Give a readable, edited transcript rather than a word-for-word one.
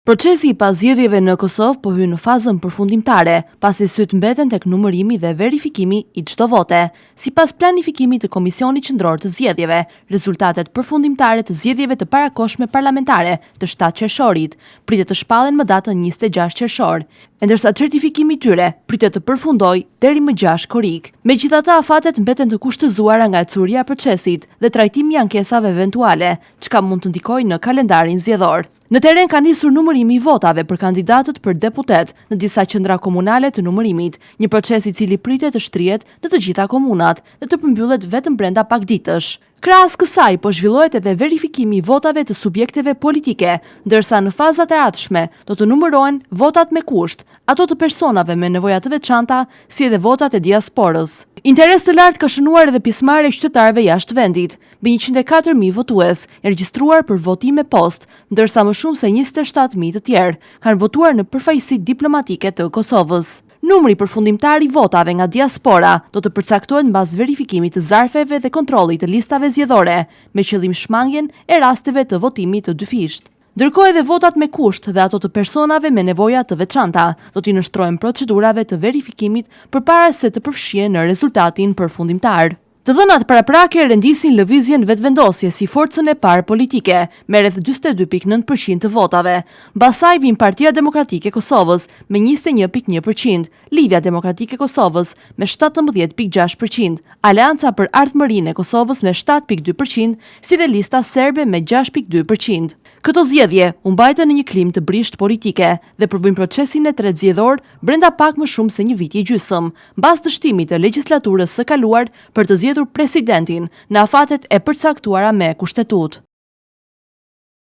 Procesi i paszgjedhjeve në Kosovë po hyn në fazën përfundimtare, pasi sytë mbeten tek numërimi dhe verifikimi i çdo vote. Sipas planifikimit të Komisionit Qendror të Zgjedhjeve, rezultatet përfundimtare të zgjedhjeve të parakohshme parlamentare të 7 qershorit pritet të shpallen më datën 26 qershor, e ndërsa certifikimi i tyre pritet të përfundojë deri më 6 korrik. Megjithatë, afatet mbeten të kushtëzuara nga ecuria e procesit dhe trajtimi i ankesave eventuale, çka mund të ndikojë në kalendarin zgjedhor. Në terren ka nisur numërimi i votave për kandidatët për deputet në disa qendra komunale të numërimit, një proces i cili pritet të shtrihet në të gjitha komunat dhe të përmbyllet vetëm brenda pak ditësh. Krahas kësaj, po zhvillohet edhe verifikimi i votave të subjekteve politike, ndërsa në fazat e ardhshme do të numërohen votat me kusht, ato të personave me nevoja të veçanta, si edhe votat e diasporës. Interes të lartë ka shënuar edhe pjesëmarrja e qytetarëve jashtë vendit. Mbi 104.000 votues janë regjistruar për votim me postë, ndërsa më shumë se 27.000 të tjerë kanë votuar në përfaqësitë diplomatike të Kosovës. Numri përfundimtar i votave nga diaspora do të përcaktohet mbas verifikimit të zarfeve dhe kontrollit të listave zgjedhore, me qëllim shmangien e rasteve të votimit të dyfishtë. Ndërkohë edhe votat me kusht dhe ato të personave me nevoja të veçanta do t'i nënshtrohen procedurave të verifikimit përpara se të përfshihen në rezultatin përfundimtar. Të dhënat paraprake rendisin lëvizjen Vetëvendosje si forcën e parë politike, me rreth 42.9% të votave. Mbas saj vijnë Partia Demokratike e Kosovës me 21.1%, Lidhja Demokratike e Kosovës me 17.6%, Aleanca për Ardhmërinë e Kosovës me 7.2%, si dhe Lista Serbe me 6.2%. Këto zgjedhje u mbajtën në një klimë të brishtë politike dhe përbëjnë procesin e tretë zgjedhor brenda pak më shumë se një viti e gjysmë, mbas dështimit të legjislaturës së kaluar për të zgjedhur presidentin në afatet e përcaktuara me kushtetutë.